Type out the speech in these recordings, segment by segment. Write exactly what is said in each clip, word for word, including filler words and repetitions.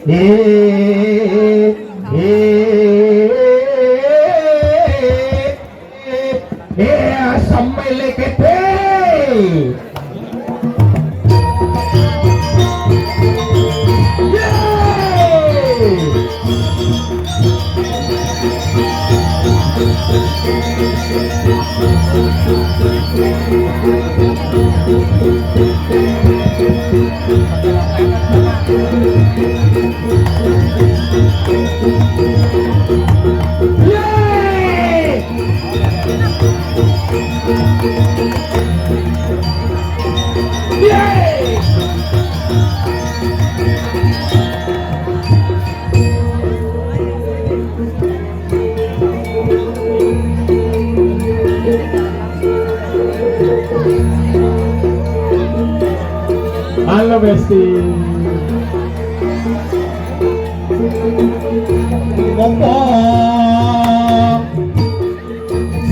Eh, eh, eh, eh, sampai lekete. Yeay. Yeay. Yeay. Halo, Besti. Ngopo?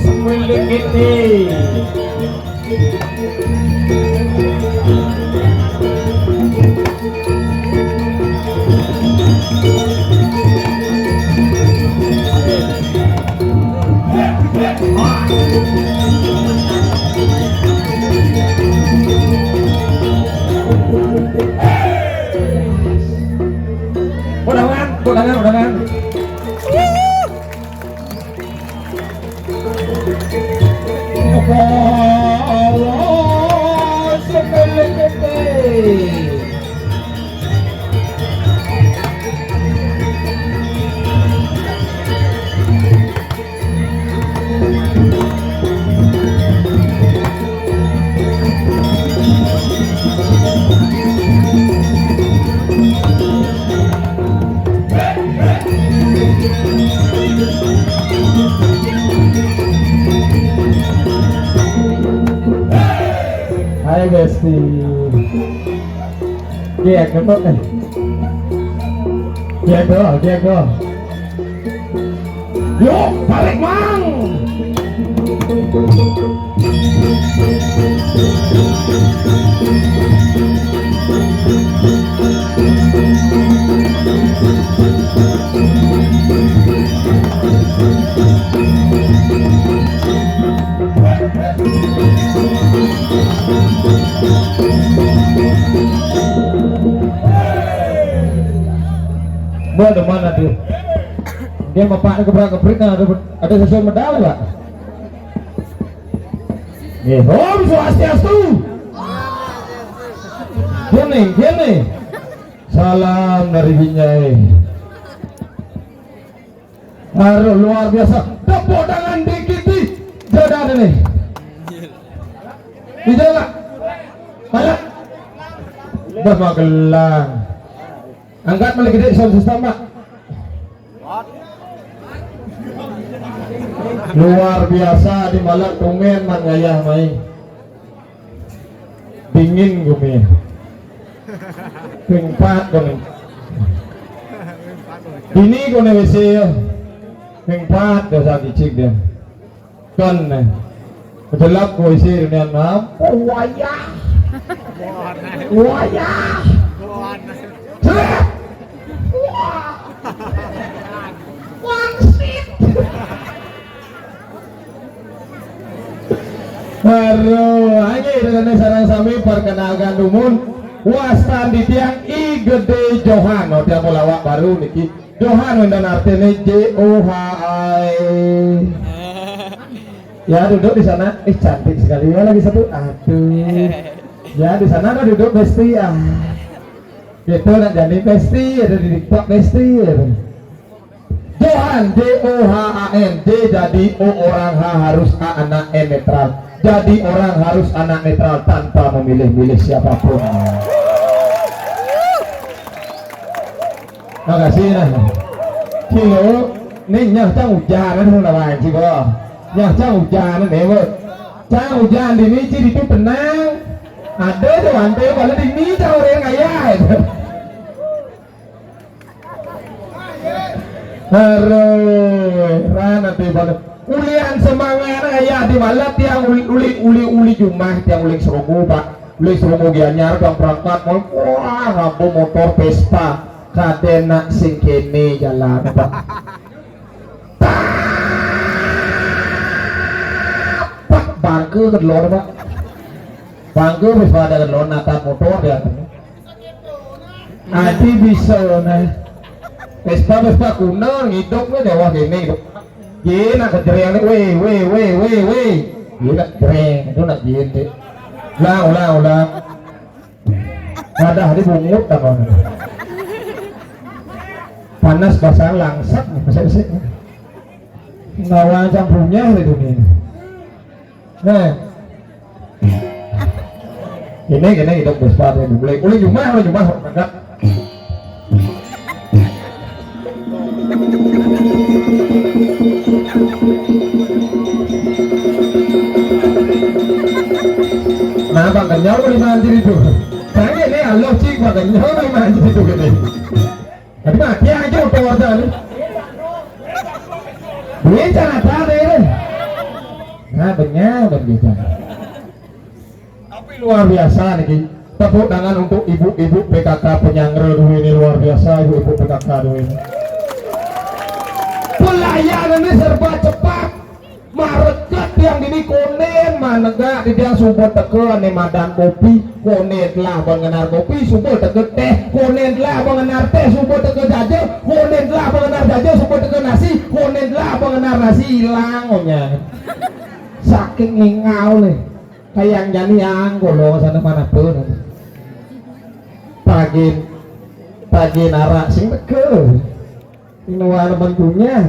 Sepuluh giti. Udahan, udahan, udahan. Hai, Besti. Kiek, kiek, kiek. Kiek, kiek. Yuk, balik, Mang. Mbok demen ade. Dia bapak ni gebrak-gebrik, nah, ada, ada sesuai medal, Pak. Nggih, Om Swastiastu. Kene, kene. Salam dari Binjai. Aduh, luar biasa. Tepuk tangan dikit di dada ini. Di dada. Ayo. Udah Magelang. Angkat malih gedhe sound system, Pak. Luar biasa di Malang, tumben man ngayah mai. Dingin gumi. Ping pat gumi. Dini gone W C ya. Ping pat dosa kicik dia. Kan, eh. Kedelap ku isi dunia enam. Oh, wayah. Wayah. Seret. Wah. Wangsit. Aduh, aja itu sareng sami perkenalkan dumun. Wastan di tiang I Gede Johan, oh, tiang pelawak baru niki. Johan wénten artiné J O H A N. Ya, duduk di sana. Eh, cantik sekali ya lagi satu. Aduh. Ya, di sana ada duduk Besti ya. Gitu nak jadi Besti, ada di TikTok Besti ya. Johan, J O H A N, J jadi O orang, H harus A anak, N netral. Jadi orang harus anak netral tanpa memilih-milih siapapun. Makasih nah. Kilo, nih nyah cang ujan kan sama lawan sih kok. Nyah cang ujan nih, Bu. Cang ujan di miji itu tenang. Ada tuh ante kalau di miji orang kaya itu. Aduh, rana tiba. Ulian semangat kaya di malam tiang uli uli uli uli jumah tiang uling serogo, Pak. Uling serogo Gianyar tiang berangkat, wah, ngabo motor Vespa. Kadén nak sing kéné jalané, Pak. Pak, bangké kelon, Pak. Bangké wis pada kelon, natap motor dia. Adi bisa, nah. Vespa, Vespa kuno, ngidup wé déwah kéné. Yé, nak kejreng, wé, wé, wé, wé, wé. Yé, nak kejreng, itu nak jén, Dik. Ulang, ulang, ulang. Ada di bungut apa? Panas basah langsat, masa sih. Ngawa macam punya itu nih. Nah. Ini, ini hidup besar ya, boleh, boleh cuma, boleh cuma, enggak. Nah, Bang Kenyal boleh mandi itu. Saya ini Allah cik Bang Kenyal boleh mandi itu gini. Tapi mati aja udah ada nih. Bisa ada deh. Nah, benyal, benyal. Tapi luar biasa niki. Tepuk tangan untuk ibu-ibu P K K penyanggra dua ini, luar biasa ibu-ibu P K K dua ini. Pelayanannya serba cepat. Marekat yang ini konen manegak di dia subuh teke ane madan kopi, konen telah mengenar kopi, subuh teke teh, konen telah mengenar teh, subuh teke jaja, konen telah mengenar jaja, subuh teke nasi, konen telah mengenar nasi, hilang onya. Saking ngingau nih. Kayang jani anggo lo sana mana pun. Pagin, pagin arak sing teke. Sing nuan mendunya.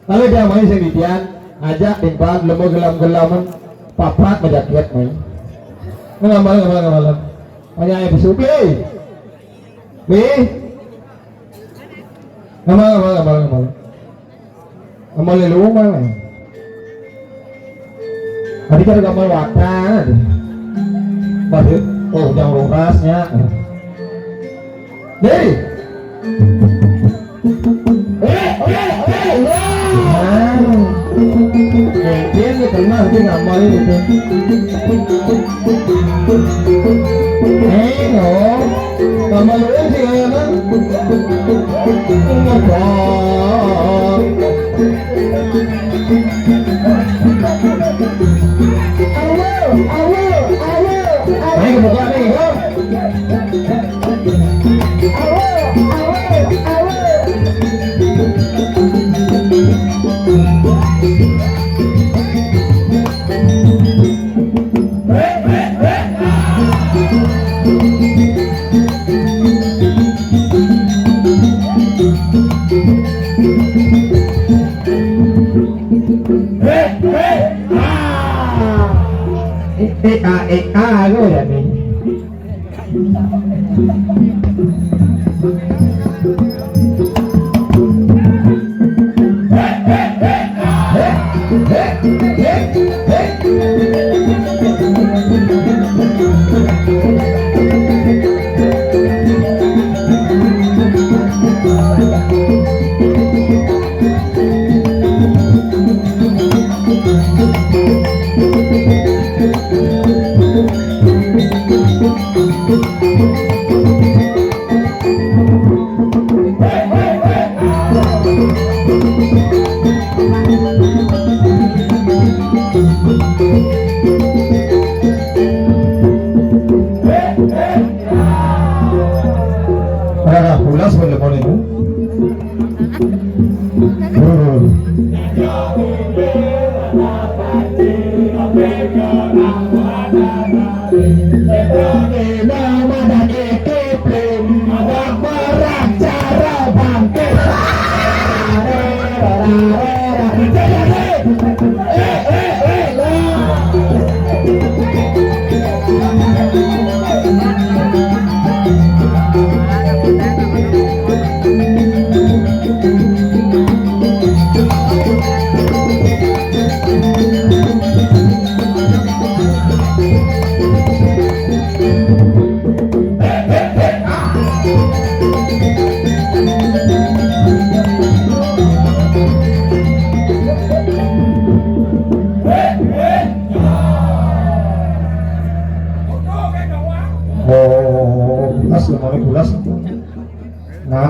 Lalu dia main sing didian, ajak timpal, lemo gelam-gelaman, papat majakiat main. Ngamal, ngamal, ngamal. Banyak yang besuk, eh. Weh. Ngamal, ngamal, ngamal, ngamal. Amal lelungan. Tadi kan amal wadah. Masih, oh, udah rorasnya. Hei. Hei, hei, hei, wah. Dia ni pernah dia ngamal itu. Hei, oh. Ngamal itu dia kan. Ayo, ayo, ayo, ayo. Ayo, buka nih, yuk. Ayo, ayo, ayo. Hei, hei, ah. Eh, eh, ah, eh, ah, aku ya nih. Ora pulas boleh mau itu.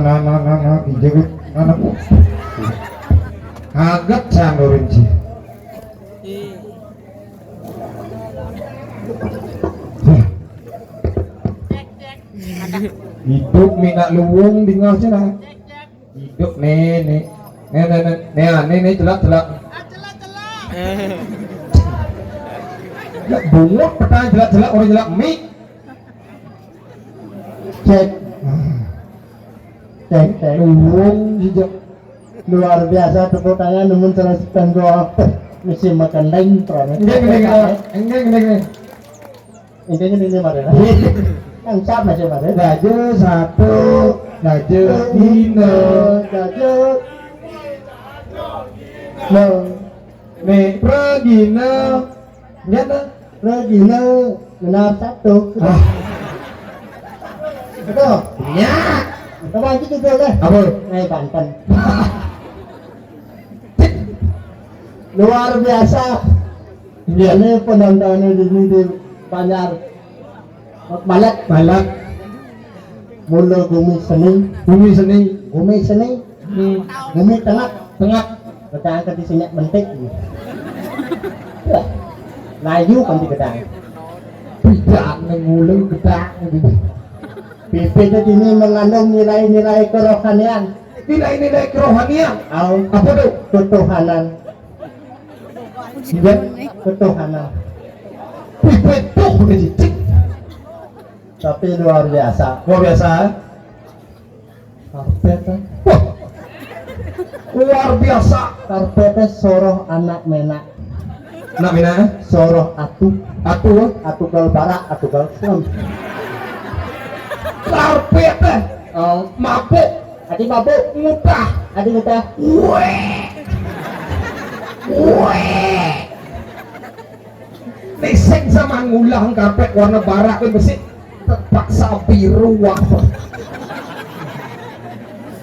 Nah, nah, nah, nah, dijagut. Nah, nah. Kaget sang rinci. Hidup minak luwung dingah cina. Hidup nih, nih. Nih, nih, nih, nih, nih, nih, celak, celak. Ya, bungut petang celak, celak, orang celak mik. Cek. Cek, cek. Luwung jejak. Luar biasa tepuk tangan namun terus kan doa. Mesti makan lain, enggak, enggak, enggak, enggak, enggak, enggak. Intinya ini mari. Yang sama sih mari. Raja satu, raja dina. Raja. No. Nih, pragina. Nyata. Pragina benar satu. Ah. Betul. Ya. Coba aja juga deh. Apa? Eh, Banten. Luar biasa. Iya. Ini penontonnya di, di Banjar. Balat. Balat. Mula bumi seni. Bumi seni. Bumi seni. Hmm. Bumi tengah. Tengah. Kita angkat di sini mentik. Ya. Layu kan di gedang. Tidak mengulu gedang. Bibit ini mengandung nilai-nilai kerohanian. Nilai-nilai kerohanian. Au. Apa tuh? Ketuhanan. Iya. Ketuhanan. Wih, betul udah cicik. Tapi luar biasa. Luar biasa. Karpet, eh. Wah. Luar biasa. Karpetnya soroh anak menak. Anak menak, eh? Soroh atu. Atu, eh? Atu gal barak, atu gal sem. Karpet, eh. Oh. Mabuk. Adi mabuk. Ngutah. Adi ngutah. Weh. Weh. Nih sing sama ngulah karpet warna barak kuwi mesti terpaksa biru wah.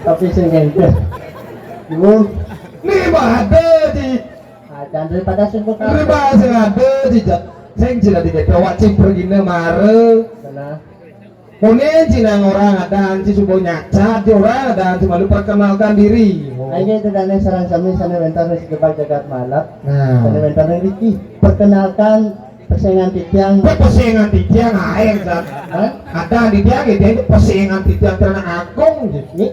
Tapi sing ngenteh. Ibu. Nih bah ada di. Acan daripada sing kok. Daripada sing ada di jat. Sing sila dikit awak cipregine mare. Benar. Kuning cina orang ada anci subuh nyacat di orang ada anci malu perkenalkan diri. Oh. Ayo itu dane sarang sami sana wentar nasi gebak jagat malam. Nah. Sana wentar nasi Riki. Perkenalkan persengan titiang. Kok persengan titiang air kan? Hah? Ada titiang itu persengan titiang karena agung. Nih,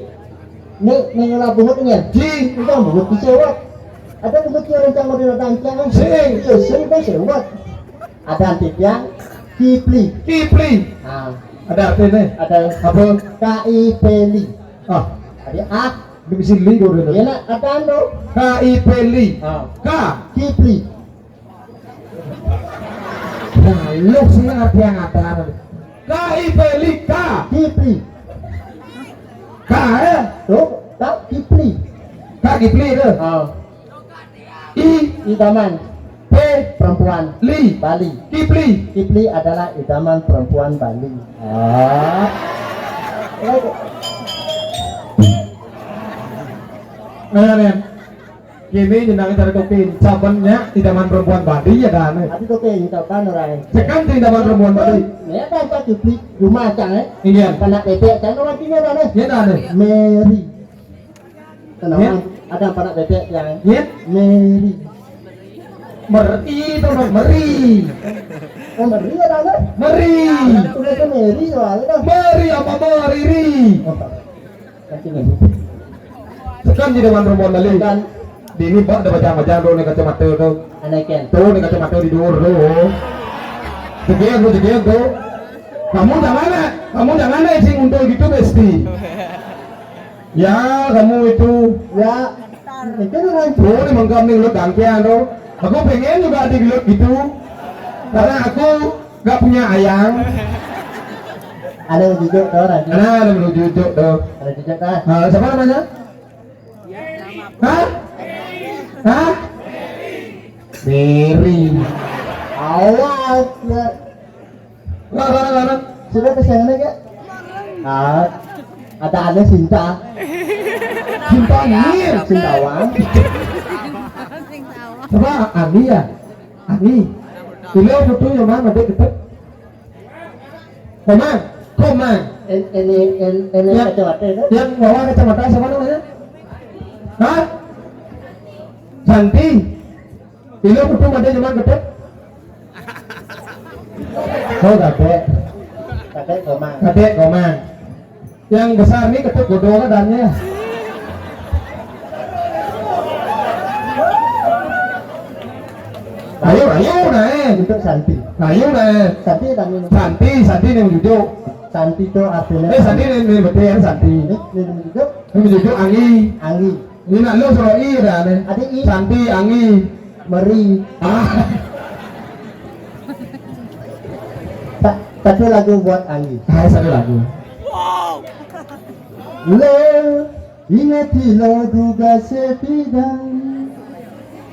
nih, nih ngelah bungut nih. Ji. Itu bungut disewat. Ada bungut yang rencang mau datang tiang. Sing. Iya, sing kan sewat. Ada titiang Kipli. Kipli. Nah. Ada artinya? Ada apa? K I P L I. Ah. Ada ah. Ini bisa li kok udah. Iya nak, ada ando. K I P L I. Ah. K. Kipli. Nah, lu sih ngerti yang ada. K I P L I K. Kipli. K ya? Tuh, tak Kipli. K Kipli itu. Ah. I. Idaman. P. Perempuan. Li. Bali. Kipli. Kipli adalah idaman perempuan Bali. Ah. Nah, nih. Kini jenang cari kopi. Sabennya idaman perempuan Bali ya dah nih. Tapi kopi ini kapan orang? Sekarang idaman perempuan Bali. Ya kan Pak Kipli. Rumah cang eh. Iya. Anak bebek cang orang tinggal dah nih. Iya dah nih. Mary. Tenang, ya. Ada anak bebek yang ya. Meri. Meri itu Mas, meri. Oh, meri ada apa? Meri. Udah ke meri soalnya. Meri apa meriri? Oh, nanti nih. Tekan di depan rombongan balik. Kan di ini Pak ada baca-baca tuh nih kacamata tuh. Aneh kan? Tuh nih kacamata di dulu tuh. Sekian tuh, sekian tuh. Kamu jangan, eh, kamu jangan, eh, sing untul gitu, Besti. Ya, kamu itu. Ya, itu dengan tuh nih mengkam nih lu dangkian tuh. Aku pengen juga di gelut gitu. Karena aku nggak punya ayang. Ada yang jujur tuh, Raja. Nah, ada yang jujur tuh. Ada jujur tuh. Nah, siapa namanya? Hah? Hah? Mary. Awas ya. Lah, lah, lah, lah. Sudah kesenangan ya? Ah, ada ada cinta. Cinta nyir, cinta wang. Coba Ani ya? Ani. Ini fotonya mana dia ketep? Komang, komang. Ini, ini, ini ya, kacamata itu. Yang bawa kacamata siapa namanya? Hah? Santi. Ilo kudu ada zaman gede. Oh, gede. Gede Komang. Gede Komang. Yang besar nih ketuk godol dannya. Ayo, ayo, naik. Untuk Santi. Ayo, naik. Santi tadi. Santi, Santi yang jujuk. Santi itu artinya. Eh, Santi ini, ini betul ya, Santi. Ini, ini jujuk. Ini jujuk Anggi. Anggi. Ini nak lu suruh I dah nih. Ada I. Santi Anggi. Meri. Ah. Sa-, satu lagu buat Anggi. Ah, satu lagu. Lo, ingat lo duga sepidang.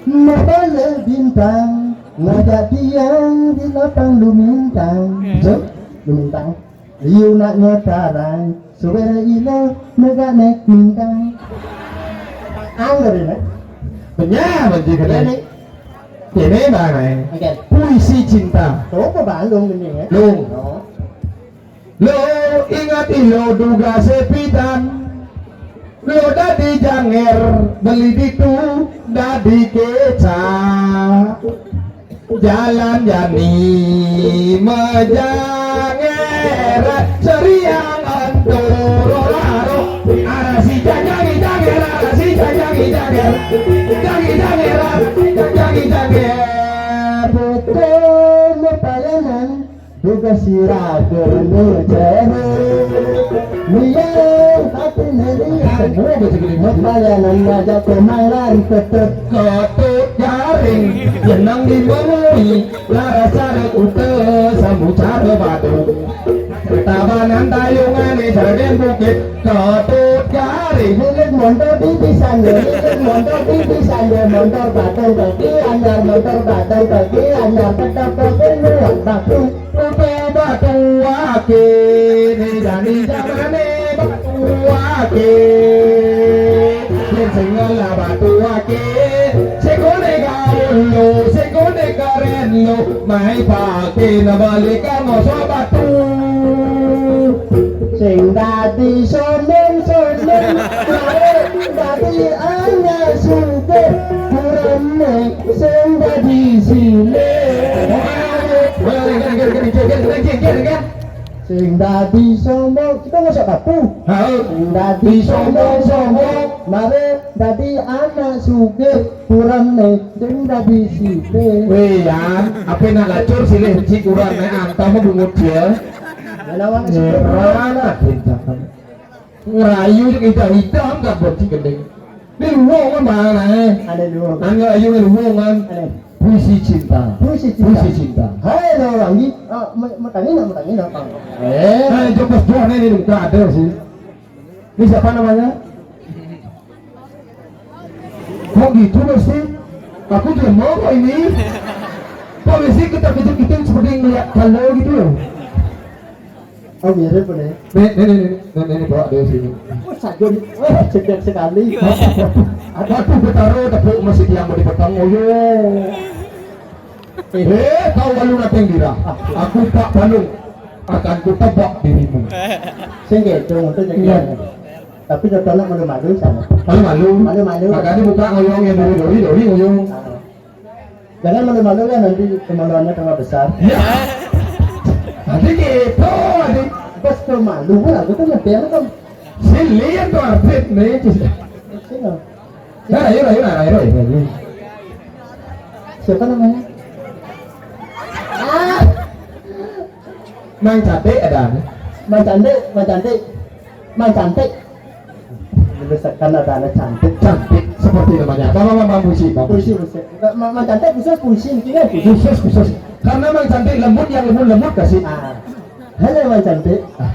Mabale bintang, ngajak tiang di lapang lumintang. Jom, lumintang. Liu nak nyetarang, suara ilo negak nek mintang. Anggur ini. Benyah, Bang Ji, kena. Ini. Ini, Bang, eh. Oke. Puisi cinta. Coba Bang, Lung ini, ya. Lung. Oh. Lo ingat ilo duga sepidan. Lo dadi janger, beli ditu, dadi keca. Jalan jani mejanger, seriang antur laro. Arasi janjangi janger, arasi janjangi janger. Jangi janger, arasi janjangi janger. Betul, pelayanan. Duga sira kene jere. Miyang hati nerian. Semua baca gini. Pelayanan ngajak pemainan tetep. Ketut garing, jeneng dimengui, lara sare ute, sambu cara batu. Tabanan tayungane jere bukit, ketut garing. Lilit montor di pisang, lilit montor di pisang, montor batang kaki anyar, montor batang kaki anyar, tetep kaki luar batu. Putu batu ake, ni dani jamane batu ake. Yen sing ngelah batu ake, sekone gaul lo, sekone keren lo, mai pake na balik ka masa batu. Sing dadi sombong-sombong, dadi anak sugih, kurang nek sing dadi sile. Sing dadi sombong, kita ngosok batu. Hah? Sing dadi sombong-sombong, mare dadi anak sugih, kurang nih, sing dadi sithik. Weh, Yan, ape nak lacur silih becik kurang nih, antah mau bungut dia. Ya, lawan sithik. Heran, aduh, jangan. Ngerayu je kita hitam tak berhenti gending. Ni luwung kan barang eh. Ada luwung. Kan ngerayu ni luwung kan. Ada. Puisi cinta. Puisi cinta. Puisi cinta. Hai lo Anggi, ah, me-, metangi nak, metangi nak, Bang. Eh, nah, itu pas buah ni, ni bukan ada sih. Ini siapa namanya? Kok gitu mesti? Aku dia mau kok ini. Kok mesti kita kejut-kejut seperti ngeliat kalau gitu loh. Oh, mirip nih. Nih, nih, nih, nih, nih, nih, bawa dari sini. Wah, saja nih. Wah, cedek sekali. Apa tuh? Aku betaro tepuk masih tiang mau dipotong. Oh, yo. Eh, kau lalu nateng dira. Aku Pak Panung akan kutebak dirimu. Sing gitu, untuk jadi. Iya. Tapi contohnya malu-malu sama. Malu-malu. Malu-malu. Makanya buka ngoyong yang dori-dori, dori ngoyong. Ah. Jangan malu-malu ya, nanti kemaluannya tambah besar. Ya. Nanti gitu, nanti. Bos tuh malu, aku tuh ngerti apa tuh. Sini yang tuh artis nih. Sini. Nah, ayo, ayo, ayo, ayo, ayo. Siapa namanya? Ah. Mang Cantik ada. Mang Cantik, Mang Cantik. Mang Cantik. Dibesekan ada anak cantik. Cantik seperti namanya. Bapak, bapak, puisi, bapak. Puisi, puisi. Enggak, Ma-, Mang Cantik khusus puisi, intinya puisi. Khusus, khusus. Karena Mang Cantik lembut, yang lembut-lembut kasih. Ah. Halo, Mang Cantik. Ah.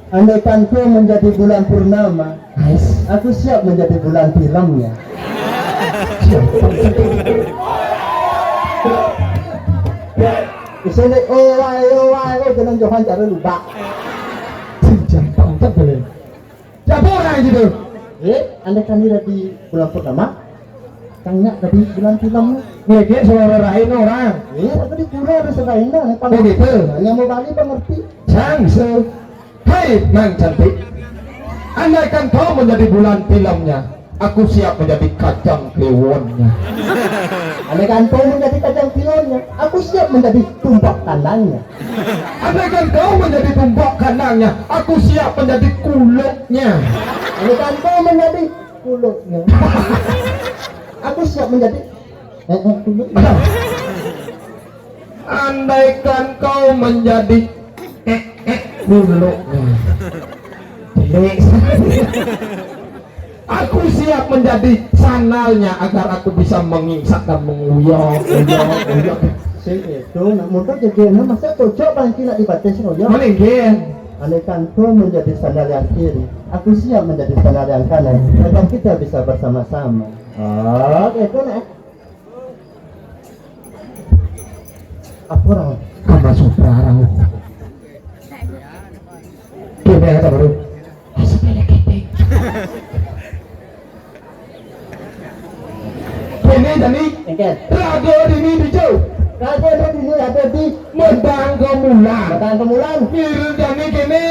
Andaikan kau menjadi bulan purnama, nice. Aku siap menjadi bulan filmnya. Siap. Di sini, oh, wai, oh, wai, oh, jangan Johan cara lupa. Jangan pantat boleh. Siapa orang gitu? Eh, andaikan dia di bulan pertama, tanya tadi bulan film. Ngedek suara lain orang. Eh, aku di pura ada selain nih, oh, gitu. Hanya mau balik pengerti. Sang, se-, Hei, Nang cantik. Andaikan kau menjadi bulan filmnya, aku siap menjadi kacang kliwonnya. Andaikan kau menjadi kacang kliwonnya, aku siap menjadi tumpak kandangnya. Andaikan kau menjadi tumpak kandangnya, aku siap menjadi kuluknya. Andaikan kau menjadi kuluknya, aku siap menjadi eh, eh, kuluknya. Andaikan kau menjadi eh, eh, kuluknya. Jelek. Aku siap menjadi sandalnya agar aku bisa mengingsak dan menguyok, uyok, uyok. Sing itu, nak muter jadi, nah, masa cocok bangki nak dibatis ngoyo? Mana mungkin? Andaikan kau menjadi sandal yang kiri, aku siap menjadi sandal yang kanan, agar kita bisa bersama-sama. Oh, gitu, nak. Apa orang? Kama Sutra orang. Kene kata baru. Sepele kete. Kene jani. Engke. Raga dini dijau. Raga dini ada di Medang Kemulan. Medang Kemulan. Mirip jani kene.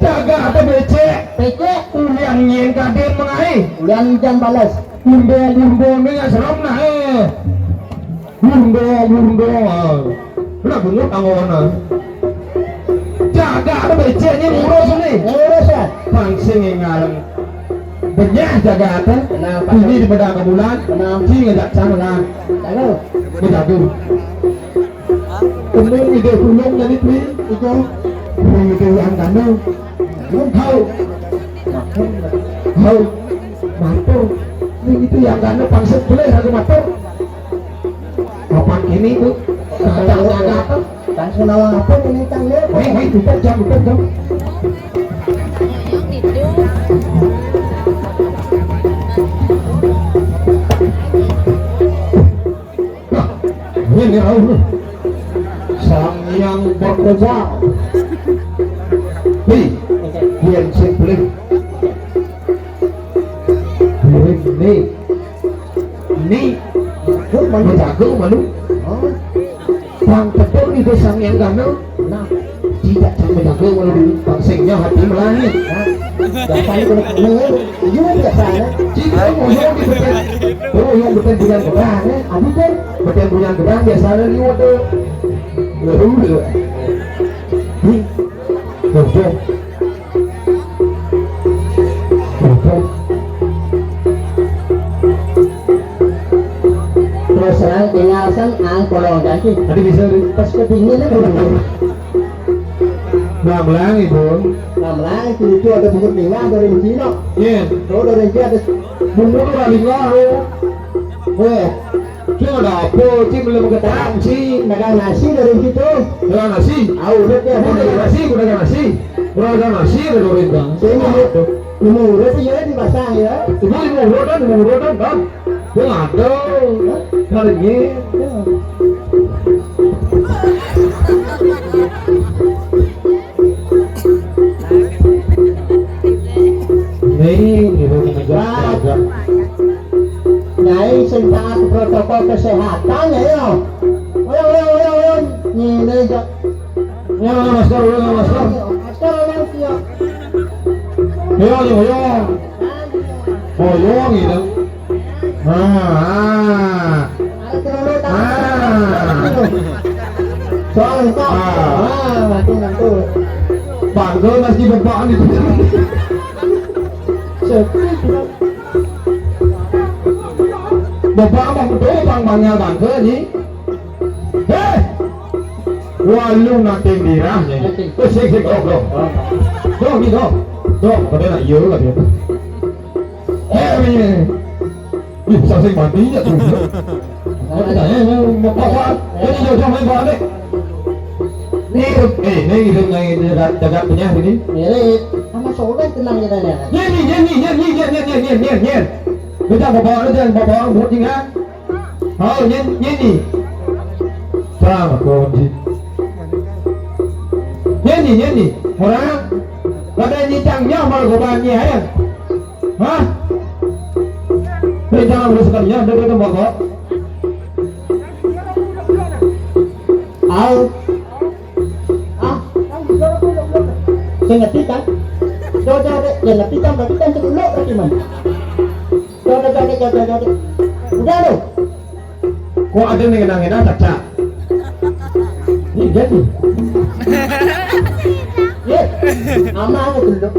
Jaga apa becek? Becek. Ulian nyen kaden mengai. Ulian jam balas. Gurdo, gurdo ni ya serem nah eh. Gurdo, gurdo. Lah bungut angona. Jaga apa beceknya ngurus ni. Ngurus ya. Pangsing ngaleng. Benyah jaga apa? Kenapa? Ini di Medang Kemulan. Kenapa? Ci ngajak sama lah. Lalu. Bejago. Kemung ide tulung dari kui itu. Kemung ide yang kandung. Hau. Hau. Matur. Ini itu yang kandung pangsit boleh aku matur. Kapan ini bu? Kata kata. Kan senawa apa ini kan ya? Weh, weh, bukan jam, bukan jam. Nah, ini rauh nih. Sang yang berkobar. Nih, yang simpelin. Ini, ini, ini. Aku malu jago, malu. Oh. Bang Tepung itu sang yang gamel. Nah, tidak sampai jago, malu dulu. Pangsingnya hati melangit. Nah, biasanya kena kena. Iya, biasanya. Cita, oh, yang di betul. Oh, yang betul bulan gedang, ya. Aduh, kan. Betul bulan gedang, biasanya liwat, tuh. Lalu, tuh. Nih. Tuh, tuh. Tuh, tuh. Terus terang, tinggal sang ang kolong kaki. Tadi bisa, di pas kedinginan, tuh. Nah, melang itu. Nah, melang itu, itu ada bungut lingah dari Cina. Iya. Tuh, dari Cina ada bungut lingah, tuh. Weh. Ki ada apa? Ki belum ketang, Ki. Dagang nasi dari situ. Dagang nasi? Au, udah ya. Udah dagang nasi, udah dagang nasi. Udah dagang nasi, udah goreng, Bang. Saya mau, mau udah tuh ya dipasang ya. Ibu, ibu udah kan, ibu udah kan, Bang? Gua nggak ada. Hah? Kali ini. Ya. Nih, ibu mengejar. Wah. Jaga. Nyai, sing taat protokol kesehatan ya, yo. Oyo, oyo, oyo, oyo. Ngene, Cok. Ya, masker, ya, masker. Masker, ya, siap. Yo, yo, yo. Oh, yo, gitu. Ah, ah. Ah. Soal, Pak. Ah. Ah, nanti, nanti. Bangga masih bebaan itu. Sepi, Cok. Bebak apa betul, Bang, Bang, ya, Bang, ke ni? Eh! Walu nating dirah ni. Eh, sik, sik, dok, dok. Dok, ni, dok. Dok, pada nak iya lah dia. Eh, ni. Ih, bisa sing mati ya tu. Apa dah, eh, mau apa? Eh, ni jauh-jauh main bola ni. Ni, eh, ni hidup yang ini jaga, jaga penyah ini. Mirip. Sama soleh tenang kita ni. Ni, ni, ni, ni, ni, ni, ni, ni, ni, ni, ni. Lu jangan bawa, lu jangan bawa, buat ni, ha? Oh, ni, ni, ni. Sama kunci. Ni, ni, ni, ni. Orang. Pada ni tang nyawa malah gua ni, ya. Hah? Rencana udah sekalinya, udah ketemu kok. Au. Ah. Ngerti kan? Jodoh dek, ya ngerti kan? Berarti kan ceklok berarti man. Jodoh, jodoh, jodoh, jodoh. Udah lo. Kok ada nih ngenang-ngenang caca? Ini jadi. Ya, ama aku dulu.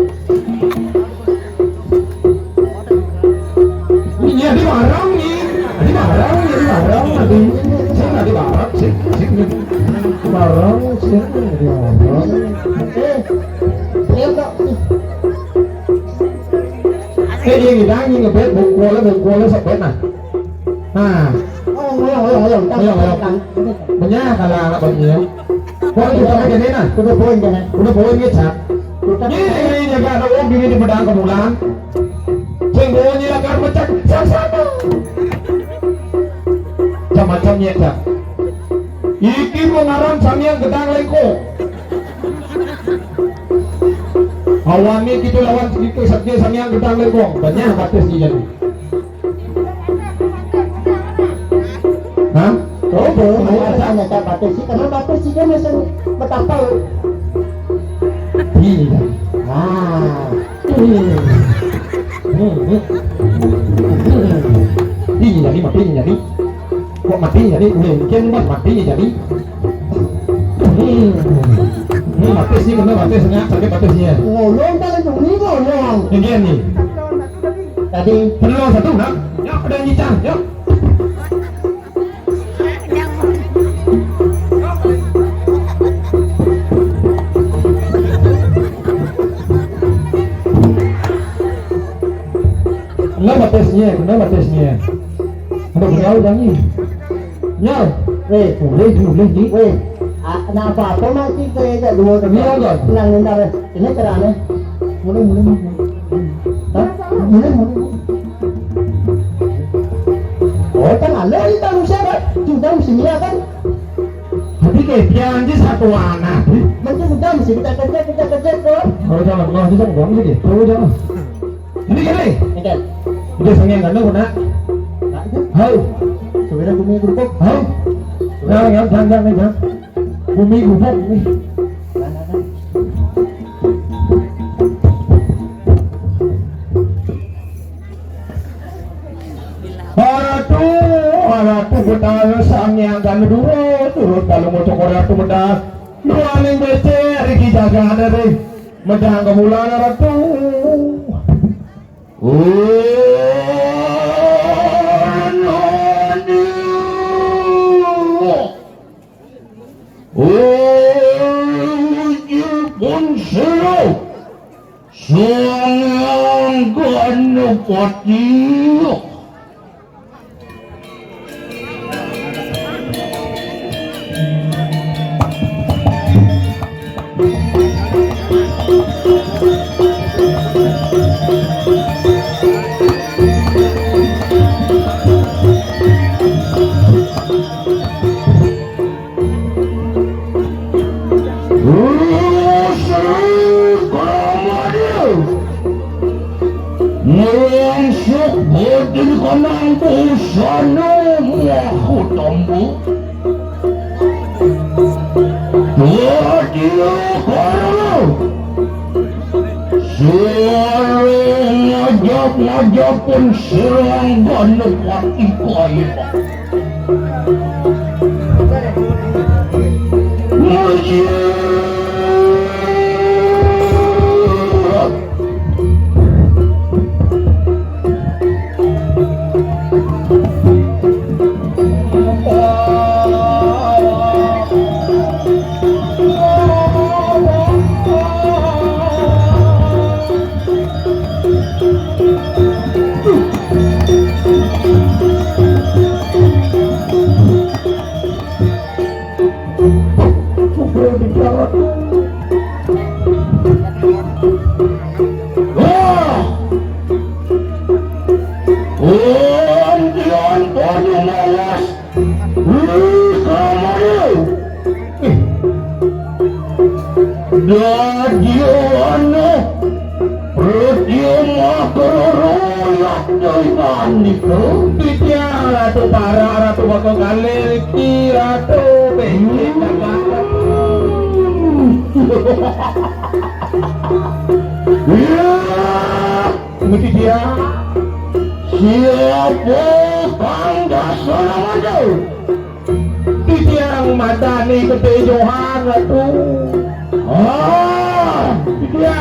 Iya, di warung nih. Di warung, di warung nanti. Sing di warung, sing, sing di warung, sing di warung. Eh, iya, Kak. Eh, dia ngidangi ngebet, bungkulah, bungkulah, sebet nah. Nah. Oh, ayo, ayo, ayo, ayo, ayo. Banyak kalau anak banyak. Wah, itu sama jadi nah. Udah poin kan? Udah poin ya, Cak. Ini, ini jaga ada uang ini di pedang kemulan. Sing bawa nyilakar pecah, sama-sama. Macam-macam ya, Cak. Iki pengarang Samyang Gedang Lengko. Awani kita lawan kita Satya Samyang Gedang Lengko. Banyak batas ni jadi. Hah? Oh, boleh. Ada tak batas sih? Karena batas sih kan macam betapa. Iya. Ah. Hmm. Hmm. Iya, jadi mati jadi. Kok mati jadi? Boleh mungkin mati jadi. Hmm. Ini mati sih, kena mati senyap sakit batasnya. Ngolong kan itu, ini ngolong. Yang dia nih. Tadi. Perlu satu nak? Ya, ada nyicang, ya. Kenapa tesnya? Kenapa tesnya? Udah berapa lagi? Nyal. Weh, boleh, boleh, Ji. Weh, ah, kenapa apa masih kayak dua orang? Iya, enggak. Tenang, bentar. Ini cerana. Mulai, mulai, mulai. Hah? Mulai, mulai, mulai. Oh, kan ada di tamu siapa? Cinta musimnya kan? Tapi kayak dia anjir satu anak. Mungkin udah mesti kita kerja, kita kerja, bro. Oh, jangan, mau bisa ngomong gitu. Oh, jangan. Ini kali. Ini kan. Udah sange kan, nak? Hai. Sebenarnya bumi kerupuk. Hai. Jangan, jangan, jangan, jangan. Bumi gubuk nih. Aratu, aratu Betara Sang Hyang Gana Dura, turut kalau mau cokor aratu Betara. Luaning becek, riki jaga ada deh. Medang kemulan aratu. Oh, no, no. Oh, pun seru. Sang Ganapati. Ngelongsok boten kanang busana muaku tambu. Dadi karo suara ngajap-ngajapan serang Ganapati kaya. Wah! Undian banyu malas. Wih, kamari. Dadi ana percuma keroyak dewan niku. Titiang Ratu Barak, Ratu Bakal Kalih iki, Ratu. Becik. Hmm. Iya, niki dia. Siapa kang Dasaraja? Titiang madani ketejohan, Ratu. Ah, iya.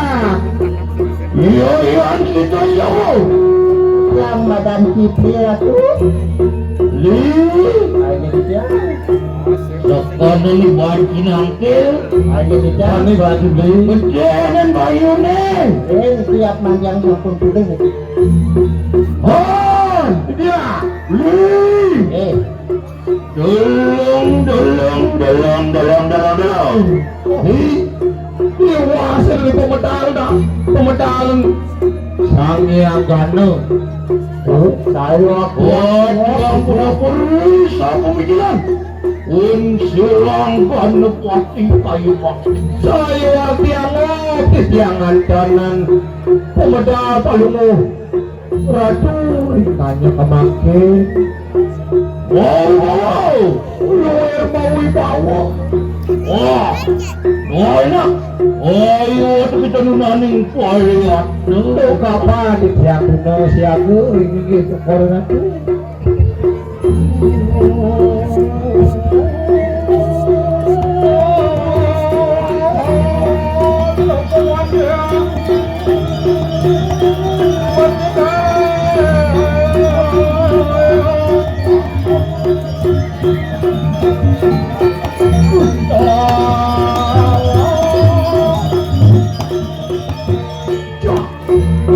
Iya, iya, kita iya. Yang madan kita, Ratu. Li. Ayo, kita. Sekarang ini baru kinangkil. Ayo, kita. Ini baru beli. Bejalan bayu nih. Eh, siap manjang sampun tulis. Oh, iya. Li. Eh. Deleng, deleng, deleng, deleng, deleng, deleng. Hi, dewasa dari pemedal dah. Pemedal Sang Hyang Gana. Oh, saya aku. Wah, Tuhan pura perisa pemikiran. Wong silang Gana pati kayu pati. Saya tiang ati tiang antanan. Pemedal palunguh. Ratu ringkanya kemangke. Wow, wow, wow. Luar mawibawa. Wah, wah enak. Ayo, tapi tenunaning kualiat. Tuh kapan di siaga, siaga, ini gitu, Ratu.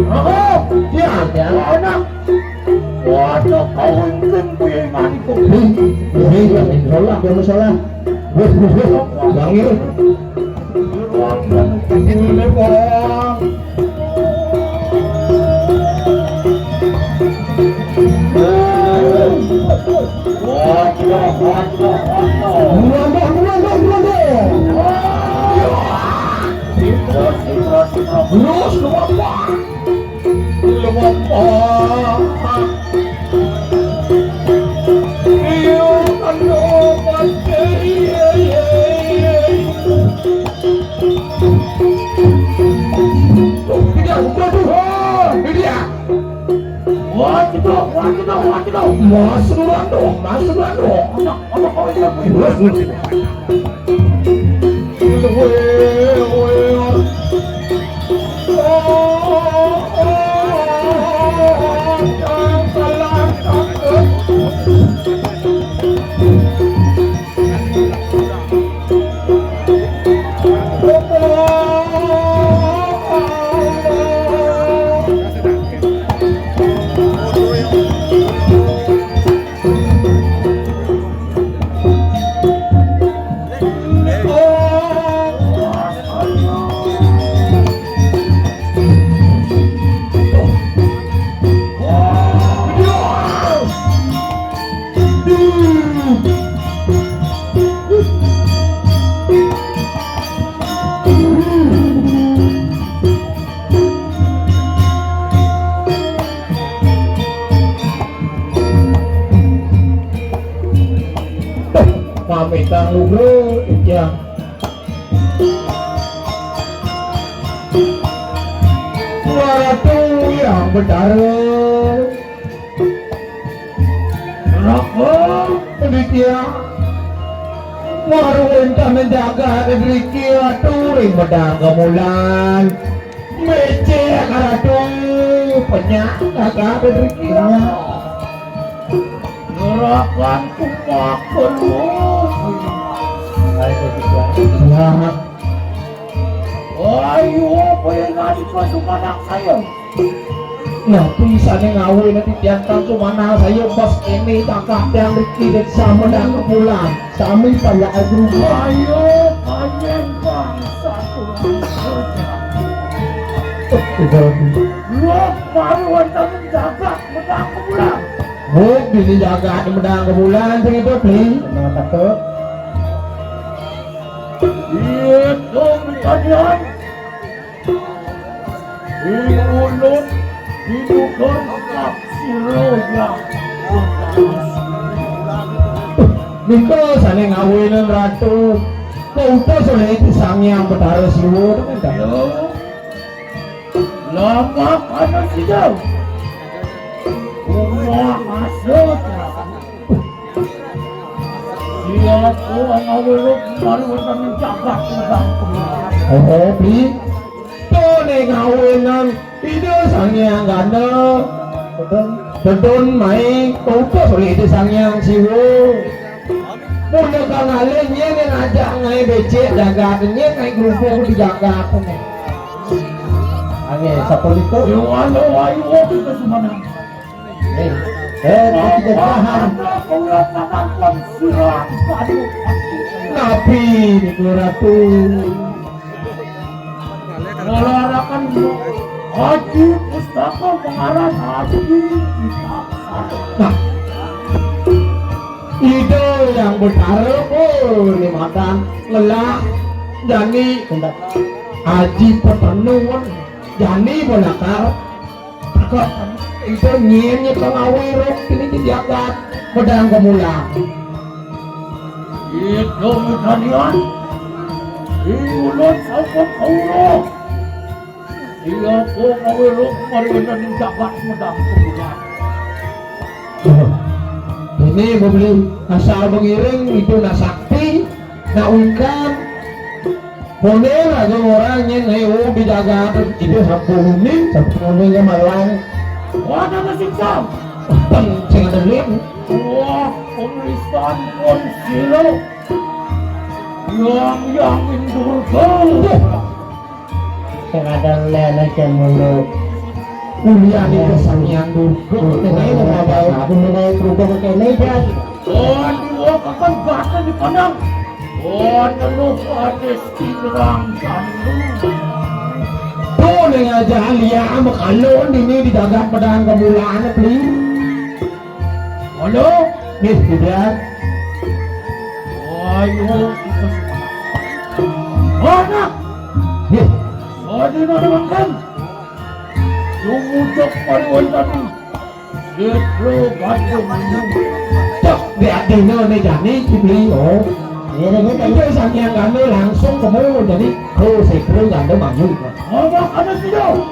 Apa? Dia, dia anak. Waduh, kau ingin punya iman itu. Hei, hei, jangan salah, jangan salah. Wes, wes, wes. Jangan. Ini, Bang. Waduh, waduh, waduh. Buruan, Bang, buruan, Bang, buruan, Bang. Terus, terus, terus. Terus, lu apa? Wah, cedok, wah, cedok, wah, cedok. Mas Rando, Mas Rando. Anak, anak kau ini apa ini? Pamit kang luhur, Ujang. Suara tuyang betara. Raka, Ditya. Warung wénten jagat riki aturing medang kemulan. Becik Ratu, penyak jagat riki. Gerakan kumakan. Ayo, Ditya. Ayo, pengen ngasih sumanak saya. Napi sané ngawé napi tiang kang sumanal saya bos kéné tangkap tiang riki desa medang kemulan. Sami payah agru. Ayo, panjang bangsa kurang kerja. Lu baru wonten jagat medang kemulan. Bu, bini jagat medang kemulan sing itu, Bli. Nah, betul. Itu kejadian. Ing ulun diduga sira ya. Nika sané ngawinang Ratu. Kautus oleh Sang Hyang Betara Siwa, temen, kan? Yo, Damak ana sida. Umah masuk. Siapa ngaweluk mari wonten jagat negara. Oh, Bli. Tone ngawenan Ida Sang Hyang Ganda. Betul. Dedon mai utus oleh Ida Sang Hyang Siwa. Mula kang alih nyén yang ngajak ngai becek jagat, nyén ngai grubung di jagat né. Angin sapunika. Dewa Dewa Iwa kita semanang. Eh, eh, kita jahan. Napi niku Ratu? Ngelaraken Aji Pustaka pengaran Aji Pustaka. Nah, Ida yang Betara pun ni matan ngelah jani Aji Petenun jani belakar. Ida nyén nyekeng awiruk kini di jagat pedang kemulang. Ida mekanian. Di ulun sampun kauruh. Iya pun awiruk mari wonten ing jagat pedang kemulang. Ini bebeli asal mengiring itu nak sakti, nak ungkam. Koné raga ngorang nyén ayo bijaga itu sampun uning, sampun uning ya malang. Wah, nama siksa. Teng sing ada lihat. Wah, pemeriksaan pun silo. Yang yang indurga. Sing ada lene sing ngono. Kuliah di kesenian dulu. Ini mau bawa aku mulai berubah ke ini kan. Oh, dua kapan bahkan dipandang. Oh, teluh anis tirang kamu. Tuh ning aja liya mekalon ini di dagang pedang kemulaan beli. Halo? Nih, tidak. Ayo. Mana? Nih. Ada nak makan. Sumucok pariwan tadi. Sitro gajah minum. Cok, di atina ne jani kibli, oh. Iya, iya, iya. Itu sang yang kami langsung ketemu, jadi, oh, Sitro gajah manyu. Ngomong ada sih, dong.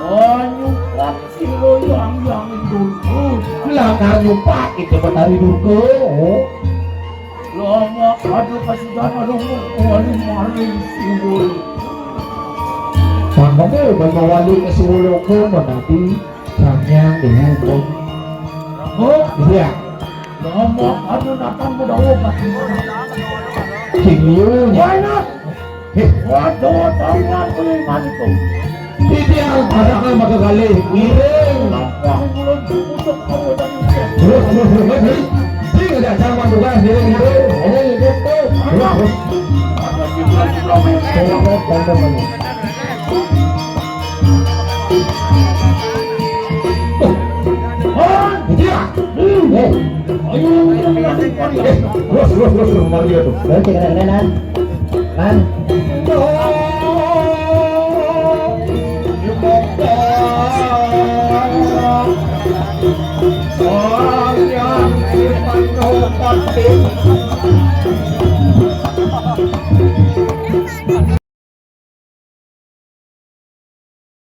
Anyu Pak Silo yang yang dulu. Lah, anyu Pak, itu Betari Durga, oh. Lama ada kasihan ada wali maring siwul. Mangkane ben mawali ke siwul kok menadi sang yang dihukum. Oh, iya. Lama ada datang bedawa kasihan. Sing liu nya. Why not? Waduh, tangan beli mantu. Titiang padahal maka kali ngiring. Lampah ulun dipucuk karo tadi. Terus, terus, terus, terus. Sing ada sama tugas ngiring itu. Ada itu tuh. Terus, terus. Ada juga di belakang. Terus, terus, terus, terus. Oh, iya. Hmm. Eh. Ayo, ayo, ayo, ayo. Eh, terus, terus, terus, terus, mari ya tuh. Terus, kita kena, Nan. Kan?